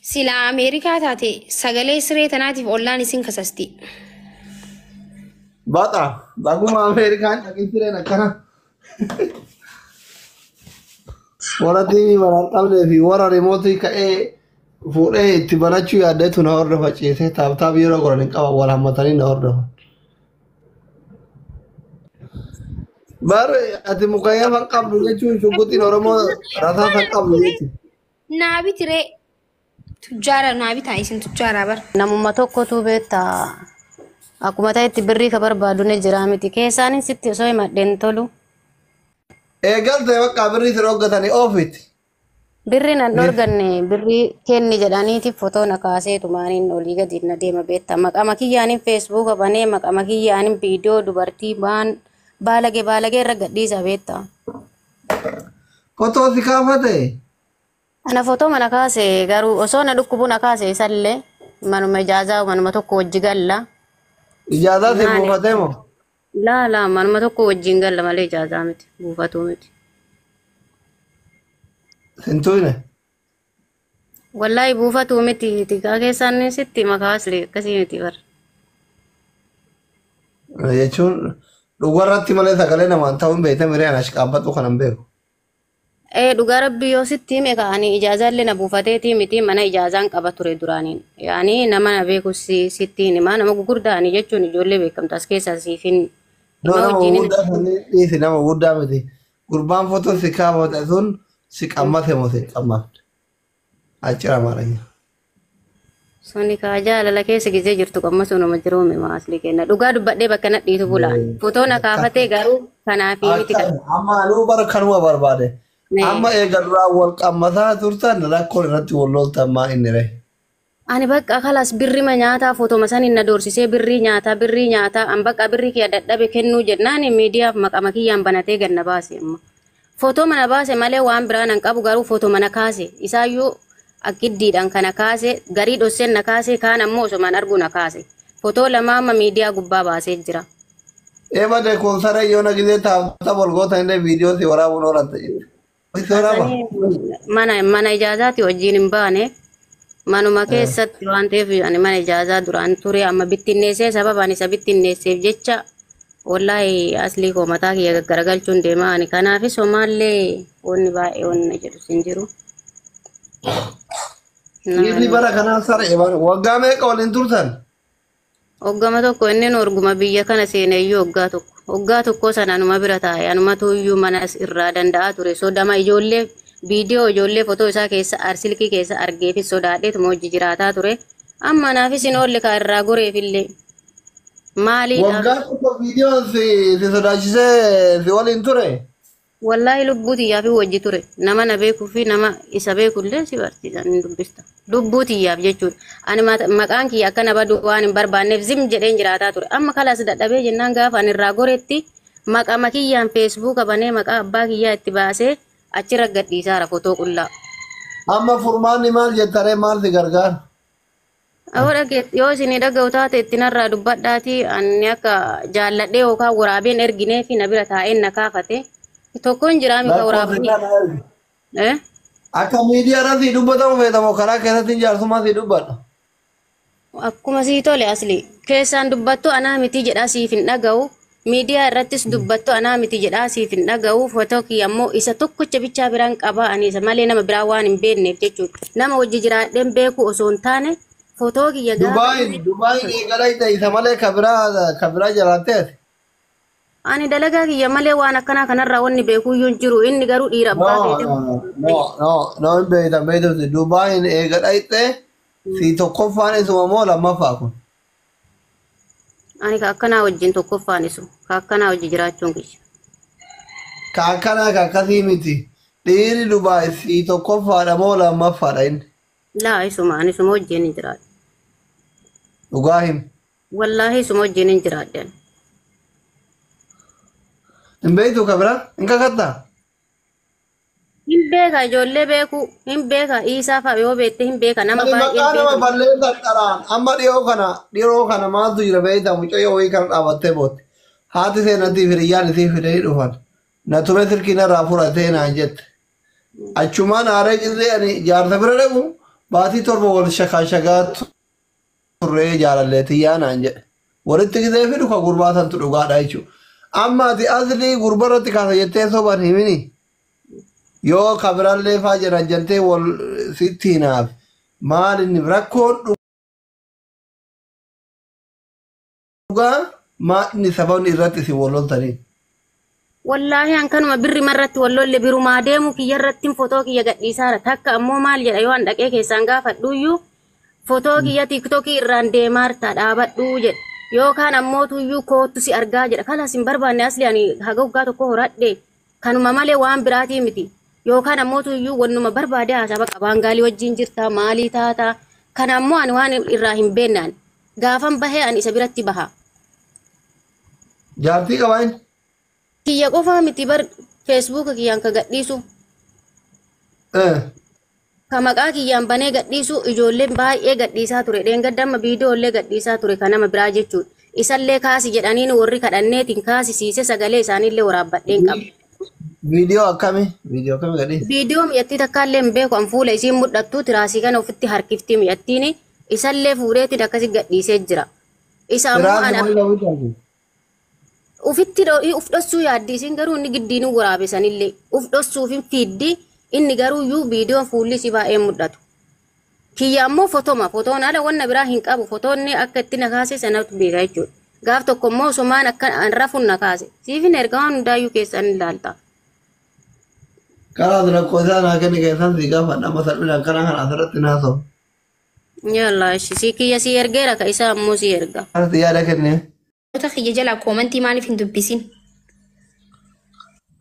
Silaa Ameerikaa taate sagalee siree tanaatiif ollaan isin kasasti. Baxa baguma Ameerikaan dhaqin sireen akkana. Warra TV banaan qabnee fi warra remote ka'ee fuudhee itti banachuu yaaddeetu na hordofa ciisee tap tap yeroo godhan hin qaban wal hammatanii na hordofan. Bar ati mukayyafa hin qabdu jechuun shugguxiin Oromoo rasaasa hin qabdu jechuudha. Naa bitiree tujjaara naa bitaa isin tujjaaraa bar. Namuma tokkotu beekta akkuma ta'etti birrii ka barbaadu ni jira miti. Keessaanin sitti osoo himadheen tolu. Eegalte bakka birrii si dhoggatanii oofiti. Birri nan dhorganne birrii kenni jedhaniiti fotoo na kaaseetu maaniin olii gadi na deema beekta. Maqama kiyyaanin feesbuuka banee maqama kiyyaanin viidiyoo dubartii waan baalage baalagee irra gadhiisa beekta. Fotoo si kaafate. Ana fotoo mana kaase garuu osoo na dhukkubu na kaase isallee manuma ijaazaa manuma tokko wajji galla. Ijaazaa si Maali? buufatee moo? Laa laa manuma tokko wajjin galla malee ijaazaa miti buufatuu miti. Sin tuyne. Wallaahi buufatuu miti tikaa keessaan sitti makaasle akkasii miti bara. Jechuun dhugarratti malee sagalee namaan ta'uu hin beekte miree ana ashqaabbadhu kanan beeku. Ee dhugaa rabbii yoo sitti hime ka'anii ijaazaallee na buufateetii miti mana ijaazaan qaba ture duraaniin. Yaani nama na beeku sitti hin himaa nama gugurdaanii jechuun ijoollee beekamtu as keessaa siif hin No hima nama wajjin hin gurguddaa sanii dhiisi nama gurguddaa miti. Gurbaan fotoon si kaafate sun si qammate moo si hin qammafne? Achira Amaaranya. Suni kaa jaalala keessa gizee jirtu qamma sunuma jiruumi maasli kenna. Dhugaa dubbadhee bakka nadhiitu bulaan. Fotoo na kaafatee garuu kanaafii miti kan. Amma anuu bara kanuma barbaade. Nee. Amma eega duraa wal qammataa turtan rakkoon irratti wal loltan maa inni ree? Ani bakka kalas birrima nyaataa fotoma saniin na doorsisee birrii nyaataa birrii nyaataa an bakka birrii kiyya dadhabe kennuu jennaan miidiyaaf maqama kiyyaan banatee ganna baase amma. Fotoo mana baase malee waan biraa nan qabu garuu fotoo mana kaase isaayyuu akkiddiidhaan kana kaase garii dhosseen na kaase kaan ammoo osomaan argu na kaase. Fotoo lama amma miidiyaa gubbaa baasee jira. Eeba de kun saree yoo na gisee taa'umsa wal goota illee viidiyoo si waraabuun oolan ta'e. Si waraaba? Mana mana ijaazaati wajjin hin baane. Manuma keessatti waan ta'eef ani mana ijaazaa duraan ture amma bittinneessee sababa ani isa bittinneesseef jecha wallaahi aslii koo mataa kiyya gaggaragalchuun deemaa ani kanaafis homaallee wanni baay'ee wanni jedhu sin jiru. Dhiirri bara kanaa saree waggaa meeqa waliin turtan? Hoggama tokko inni orguma biyya kana seeneyyuu hoggaa tokko. Hoggaa tokko sana anuma bira taa'e anumatu iyyuu mana irraa danda'aa ture. Sodama ijoollee viidiyoo ijoollee fotoo isaa keessa silkii keessa argeefis sodaadheetuma hojii jiraataa ture. Amma anaafis hin oolle kaa irraa goreefillee. Maaliidhaaf? Waggaa tokko viidiyoon si sodaachisee si waliin ture? Wallaahi lubbuu tiyyaaf wajji ture. Nama na beekuu fi nama isa beekullee si barsiisan hin dubbista. Lubbuu tiyyaaf jechuudha. Ani maqaan kiyya akkana badu waan hin barbaanneef zim jedheen jiraataa ture. Amma kalaas dadhabee jennaan gaafa ani irraa goretti maqama kiyyaan feesbuuka banee maqaa abbaa kiyyaa itti baasee achirra gadhiisaara fotoo qullaa. Amma furmaanni maal jettaree maal si gargaara? Yoo isin dhaga'u taate itti narraa dubbadhaatii ani akka jaalladhee yookaan waraabeen erginee fi na bira taa'een na kaafate. Tokkoon jiraami ka waraabanii. Akka miidiyaa irratti dubbatamu feetamu karaa keessatti jaarsummaa si dubbadha. Akkuma sii tole asli keessaan dubbattu anaa miti jedhaa siif hin dhaga'u. Miidiyaa irrattis dubbattu anaa miti jedhaa siif hin dhaga'u. Fotoo kiyya ammoo isa tokkicha bichaa biraan qabaa ani isa malee nama biraa waan hin beekneef jechuudha. Nama wajji jiraadheen beeku osoo hin taane fotoo kiyya gaafa. Dubaayin Dubaayin eegalee isa malee kabiraa jalaattee. Ani dalagaa kiyya malee waan akkanaa kanarraa wanni beekuyyuu hin jiru. Inni garuu dhiira abbaa feete. No, no, no, hin beektan beektuuti. Dubaayin eega dhayxee si tokkoffaan isuma moo lammaffaa kun? Ani ka akkanaa wajjin tokkoffaan isu. Ka akkanaa wajji jiraachuun kiyya. Ka akkanaa ka akkasii miti. Dhiirri Dubaay si tokkoffaadha moo lammaffaadha inni? Laa isuma ani isuma wajjin hin jiraadhe. Dhugaa himi. Wallaahi isuma wajjin hin jiraadhe. Hin beektu ka biraa? Hin kakattaa? Hin beeka ijoollee beeku hin beeka Iisaa fa'a yoo beekte hin beeka nama Ani baay'een maqaa nama beeku. balleessan dharaan amma dhiyoo kana maaltu jira beektaa mucayyoo wayii kana dhaabattee bootte. Haati seenatii hiriyyaan isii fidanii dhufan. Na ture silkii narraa fudhatee naan jette. Achumaan aaree cirree ani jaarsa bira dhaqu Baatii 7 wal shakaashagaa turree jaalallee tiyyaa naan jedhe. Walitti gisee fidu ka gurbaa santu dhugaadha jechuudha. Amma ati aslii gurba irratti kaasa jettee soban himini. Yoo kabirallee faa jedhan jettee wal sitti hinaaf. Maal inni rakkoon dhugaa maal inni sababni irratti isin wal loltanii? Wallaahi an kanuma birri marratti wal lolle birumaa deemu kiyya irratti fotoo kiyya gadhiisaara. Takka ammoo maal jedha yoo an dhaqee keessaan gaafadhuyyuu fotoo kiyya tiiktokii irraan deemaarta dhaabadhuu jedha. Yookaan ammoo tuyyuu koottu si argaa jedha. Kalas hin barbaanne asli ani haga waggaa tokko horadhe kanuma malee waan biraatii miti. Yookaan ammoo tuyyuu wannuma barbaade haasaa baqa baangaalii wajjin jirta maalii taata. Kana ammoo ani waan irraa hin beennaan. Gaafan bahee ani isa biratti baha. Jaartii qabaa inni? Kiyya qofaa miti bar feesbuuka kiyyaan ka gadhiisu. Ka maqaa kiyyaan banee gadhiisu ijoolleen baay'ee gadhiisaa ture. Dheengadda amma viidiyoollee gadhiisaa ture kan nama biraa jechuudha. Isallee kaasi jedhaniin warri kadhanneetiin kaasisiise sagalee isaaniillee waraabbadheen qaba. Viidiyoo akkamii? Viidiyoo akkamii gadhiise? Viidiyoo mi'attii takkaallee hin beeku an fuula isiin mul'attu tiraasii kana ofitti harkiftii mi'attiin isallee fuudheetiin akkasi gadhiisee jira. Isa ammoo Tiraasii ana maal qabu taate? Ufitti uf dhossuu yaaddi isin garuu inni giddiinuu waraabe sanillee uf dhossuuf hin fiiddi inni garuu iyyuu viidiyoon fuulli isii baay'ee mul'atu. Kiyya ammoo fotoma fotoon ala wanna biraa hin qabu fotoonni akka itti na kaase sanatu beeka jechuudha. Gaaf tokko immoo osumaan akka an rafuun na kaase siifin erga waan hundaayyuu keessan ilaalta. Karaa rakkoo isaa naa kenni keessan si gaafadha amma salphinaan karaa kana asirratti naasa'u. Yallaa ishi si kiyya si ergeera ka isaa ammoo si erga. Asirratti yaada kennee. Namoota kiyya jalaa koomantii maaliif hin dubbisin?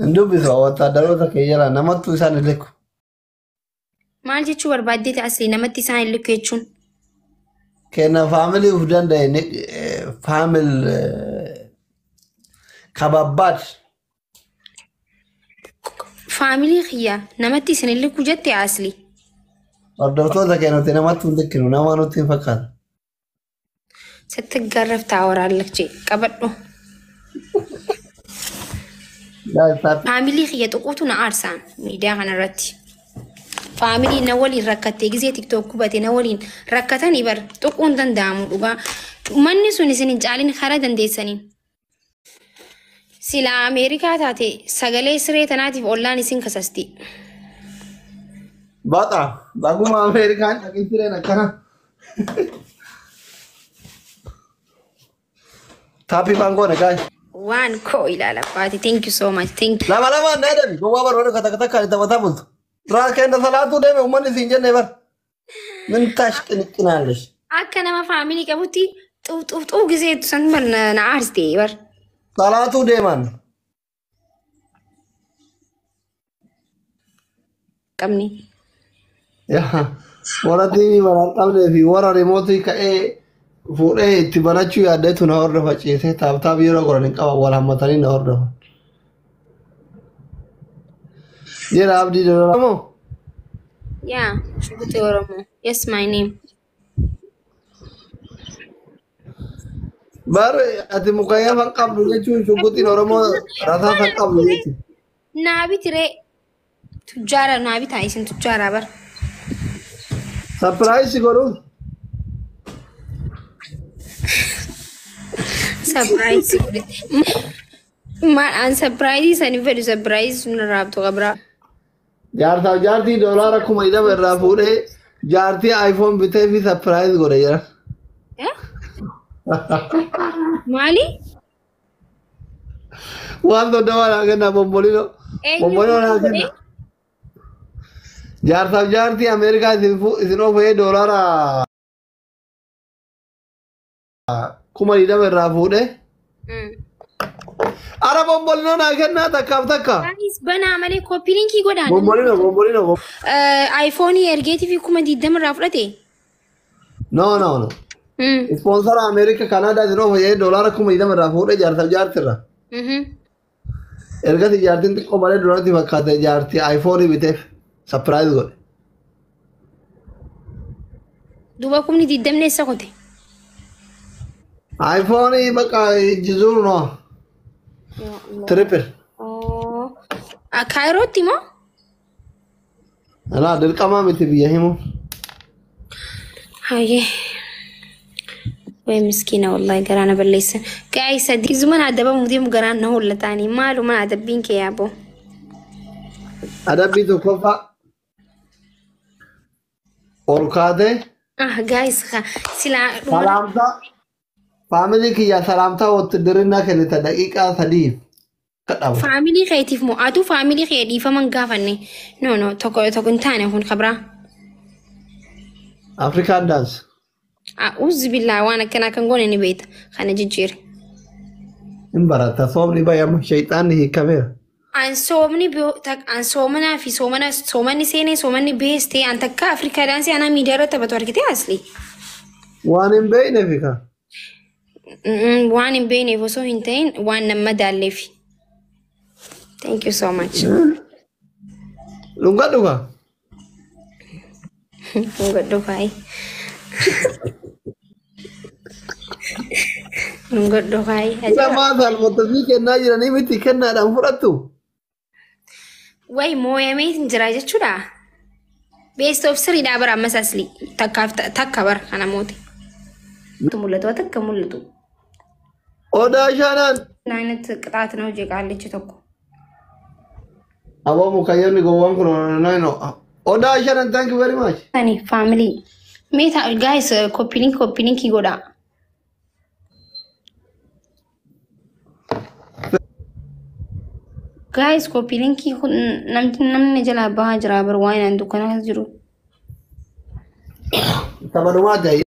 Hin dubbisu wattaadaroota kee jalaa namattuu isaan hin likku. Maal jechuu barbaaddeeti asli namatti isaan hin likku jechuun? Kenna faamilii uf danda'e faamil kababbaad. Faamilii kiyya namatti isin hin likku jette asli. Hordoftoota kee nuti namattuu hin likkinu nama nutti hin fakkaatu. Sitti garraftaa waraallak jee qabadhu. Faamilii kiyya tuquutu na aarsaan miidiyaa kanarratti. Faamilii na waliin rakkattee gisee tiktook gubate na waliin rakkatanii bar tuquun danda'amu dhugaa. Manni sun isin hin caalin karaa dandeessaniin. Silaa Ameerikaa taate sagalee siree tanaatiif ollaan isin kasasti. Baxa baguma Ameerikaan dhaqin sireen akkana. Taappii baangoone gaay. Waan koo ilaala baate thank you so much thank you. Lama lamaan na jedhami gowwaa barbaadu ka takka takkaan itti taphataa bultu. Raa kenna salaatuu deeme uummanni siin jenne bar. Min taash qiniqqinaallesh. Akka nama faamilii qabutti xuuf xuuf xuuf giseetu san bar na aarsite bar. Salaatuu deeman. Qabni. Warra TV banaan qabnee fi warra reemootii ka'ee fuudhee itti banachuu yaaddeetu na hordofa ciisee taaptaap yeroo godhan hin qaban wal hammatanii na hordofa. Jira Abdii Dolola moo? Yeah, Shuguti Oromo. Yes, my name. Bar ati mukayyaa fan qabdu jechuun shugguxiin Oromoo rasaa fan qabdu jechuudha. Naa bitiree tujjaara naa bitaa isin tujjaaraa bar. Sapiraayisi godhuun. Sapiraayisi godhe. Maal an sapiraayisii sanii fedhu sapiraayisii sun irraa abtu qabraa. Jaarsaaf jaartii doolaara 20,000 irraa fuudhee jaartii iPhone bitee fi sapiraayis godhe jira. Maali? Waan 30 naa kenna bombolino. Eenyu Bombolino naa godhe? kenna. Jaarsaaf jaartii Ameerikaa isin oofee doolaara 20,000 irraa fuudhee. Ara bombolino naa kennaa takkaaf takka. Guys, banaa malee koppii linkii godhaa. Bombolino bombolino. iPhone ergeetii fi 20,000 irraa fudhate. No no no. Ispoonsara Ameerika Kanaadaa isin oofee doolaara 20,000 irraa fuudhee jaarsaaf jaartirra. Ergasii jaartiin xiqqoo malee duratti fakkaate jaartii iPhone biteef sapiraayis godhe. Duuba 20,000 eessa qote? iPhone bakka jizuur no triple. Kaayirootti moo? Alaa dirqamaa miti biyya himu. Hayyee. Way miskiina wallahi garaa na balleessan. Guys, sadii zuma na adabamu deemu garaan na hollataanii maaluma adabbiin kee yaaboo. Adabbii tokkoffaa ol kaatee Ah guys silaa dhuma salaamtaa family kiyyaa salaamtaa wottidirinaa kennita daqiiqaa 3f kadhabu. Family keetiif moo atuu family kee dhiifama hin gaafanne. No, no, tokko tokko hin taane kun kabraa. Afrikaan dance. A'uuzu billaa, waan akkanaa kan goone ni beekta. Kana jijjiire. Hin barata, soomni bayama, shayxaanni hiikameera. An soomni an soomanaa fi soomana soomanni seenee soomanni beestee an takka Afrikaa daansii anaa miidiyaa irratti taphatu argite asli. Waan hin beekneef ka. Waan hin beekneef osoo hin ta'in waan nama madaalleef. Thank you so much. Dhuga dhuga. Dhugadhu kaayi. Dhugadhu kaayi. Lamaa salmoota kennaa jiranii miti, kennaadhaan fudhattu. Way mooyamee hin jira jechuudha. Best of threedhaa bara ammas asli takkaaf takka bara kana moote. Mul'atu takka mul'atu. Odaa shaanaan. አይነት ቅጣት ነው ቃልች tokko. Aboo mukayyamni gowwaan kun no. Odaa shanan, thank you very much. Ani family meeta guys, copy link, copy link godha. Guys, copy link kun namni jalaa bahaa jira bar waan an dukkana keessa jiru. Taphanumaa ta'e.